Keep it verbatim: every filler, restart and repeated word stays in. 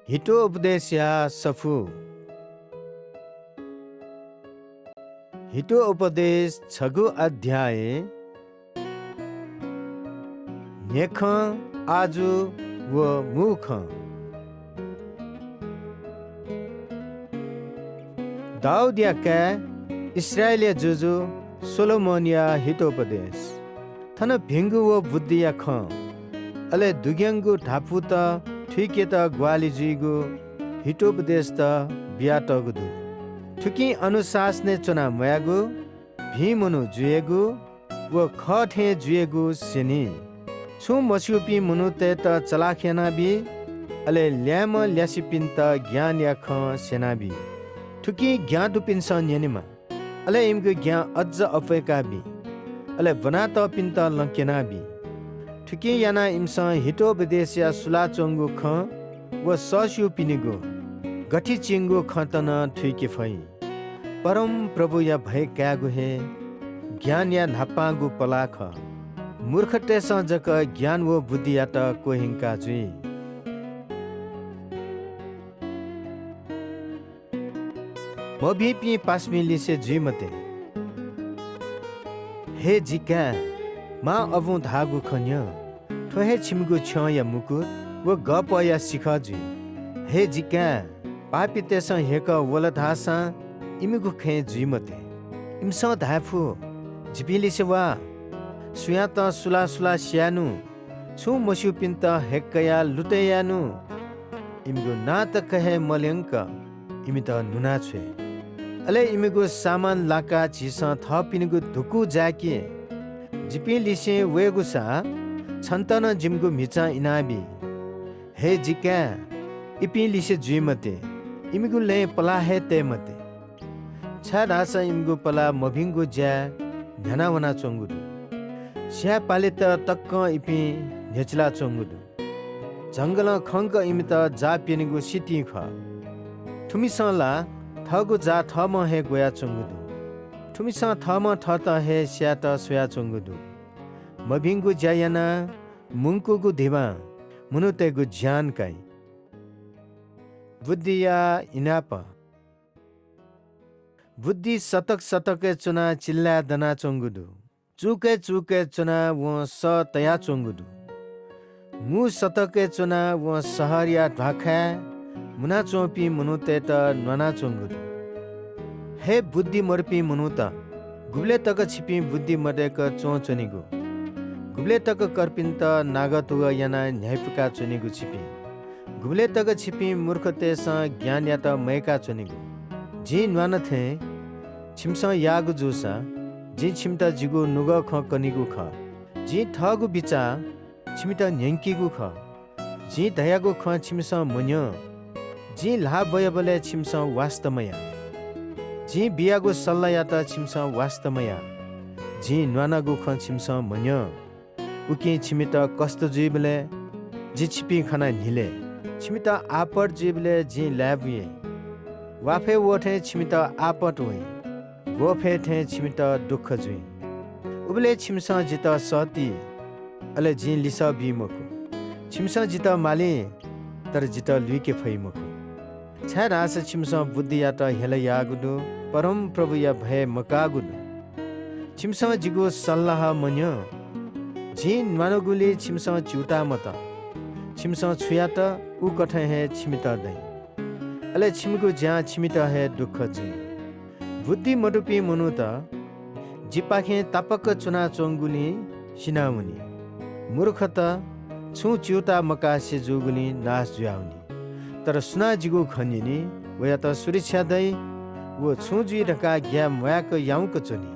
हितोपदेशया सफू। हितोपदेश छगू अध्याय। न्हेखँ, आजु व मू खँ। दाऊदया काय्, इस्राएलया जुजु सोलोमनया हितोपदेश। थन भिंगु व बुद्धिया खँ, अले दुग्यंगु धापूत थुइकेत ग्वाहालि जुइगु हितोपदेशत बियातःगु दु। थुकिं अनुशासनय् च्वना म्वायेगु, भिं मनू जुइगु व खः थें जुइगु स्यनी। छुं मस्यूपिं मनूतय्त चलाख यानाबी, अले ल्याय्म्ह ल्यासेपिन्त ज्ञानया खँ स्यनाबी। थुकिं ज्ञां दुपिन्सं न्यनेमा, अले इमिगु ज्ञां अज्ज अप्वय्काबी, अले ब्वनातःपिन्त लँ क्यनाबी। थुकिं यानाः इमिसं हितोपदेशया सुलाच्वंगु खँ व सःस्यूपिनिगु गथे चिंगु खँत नं थुइके फइ। परमप्रभुया भय कायेगु हे ज्ञानया न्हापांगु पलाः खः। मूर्खतय्सं जक ज्ञान व बुद्धियात क्वह्यंका जुइ। मभिंपिं पासापिं लिसे जुइ मते। हे जि काय्, मां अबुं धाःगु खँ न्यँ। थ्व हे छिमिगु छ्यंया मुकुट व गःपःया सिखः जुइ। हे जि काय्, पापीतय्सं हेकः वल धाःसां इमिगु खँय् जुइ मते। इमिसं धायेफु, जिपिं लिसे वा, सुयातं सुलाः सुलाः स्यायेनु, छुं मस्यूपिन्त हेक्कया लुतय् यायेनु। इमिगु नां तक हे मल्यंक इमित न्हुना छ्वये। अले इमिगु सामान लाकाः झीसं थःपिनिगु धुकू जाय्के। जिपिं लिसें वयेगु सा छन्त नं जिमिगु म्हिचां इनाबी। हे जि काय्, इपिं लिसे जुइ मते, इमिगु लँय् पलाः हे तये मते। छाय्धाःसा इमिगु पलाः मभिंगु ज्याय् न्ह्याना वनाच्वंगु दु। स्याये पालेत तकं इपिं न्ह्यचिलाच्वंगु दु। झंगलं खंक इमित जाः प्यनेगु सितिं खः। थुमिसं ला थःगु जाः थःम्हं हे ग्वयाच्वंगु दु। थुमिसं थःम्हं थःत हे स्यायेत स्वयाच्वंगु दु। मभिंगु ज्या यानाः मुंकूगु धिबां मनूतय्गु ज्यान काइ। बुद्धिया इनाप। बुद्धि सतक सतकय् च्वनाः चिल्लाय् दनाच्वंगु दु। चूकय् चूकय् च्वनाः वं सः तयाच्वंगु दु। मू सतकय् च्वनाः वं शहरया ध्वाखाय् मुनाच्वंपिं मनूतय्त न्वानाच्वंगु दु। हे बुद्धि मदुपिं मनूत, गुबलय् तक छिपिं बुद्धि मदय्क च्वंच्वनीगु? गुबलय् तक कर्पिन्त नागतुगः यानाः न्ह्याइपुका च्वनीगु छिपिं? गुबलय् तक छिपिं मूर्खतय्सं ज्ञानयात मयय्का च्वनीगु? जिं न्वाना थें छिमिसं याःगु जूसा, जिं छिमित जिगु नुगः खँ कनीगु खः। जिं थःगु बिचाः छिमित न्यंकीगु खः। जिं धयागु खँ छिमिसं मन्यं। जिं ल्हाः ब्वयाबलय् छिमिसं वास्ता मयाः। जिं बियागु सल्लाहयात छिमिसं वास्ता मयाः। जिं न्वानागु खँ छिमिसं मन्यं। उकिं छिमित कष्ट जुइबलय् जि छिपिं खनाः न्हिले। छिमित आपत जुइबलय् जिं लाय् बुये। वाफय् वःथें छिमित आपत वइ। ग्वःफय् थें छिमित दुःख जुइ। उबलय् छिमिसं जितः सःती, अले जिं लिसः बी मखु। छिमिसं जितः माली, तर जितः लुइके फइ मखु। छाय्धाःसा छिमिसं बुद्धियात हेला याःगु दु, परमप्रभुया भय मकाःगु दु। छिमिसं जिगु सल्लाह मन्यं। जिं न्वानागुलिं छिमिसं च्यूताः मतः। छिमिसं छु यात, उकथं हे छिमित दइ। अले छिमिगु ज्यां छिमित हे दुःख जुइ। बुद्धि मदुपिं मनूत जिपाखें तापाक च्वनाच्वंगुलिं सिनावनी। मूर्खत छुं च्यूताः मकासे जूगुलिं नाश जुयावनी। तर सुनां जिगु खँ न्यनी, वयात सुरक्षा दइ। व छुं जुइ धकाः ग्याये म्वाय्क याउँक च्वनी।